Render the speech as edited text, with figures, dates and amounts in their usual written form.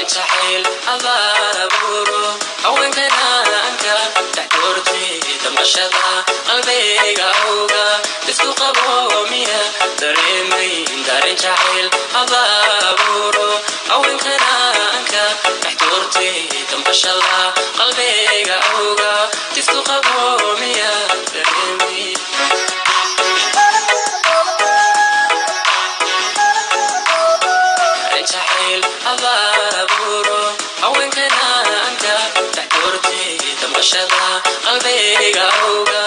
Jacayl abaaburo haweenkanaanka dhex doortay, damqashada qalbiga awga isku qabo miya dareemayn? Dareen jacayl abaaburo haweenkanaanka dhex doortay, damqashada qalbiga awga isku qabo miya dareemayn? Jacayl abaaburo haweenkanaanka dhex doortay, damqashada qalbiga awga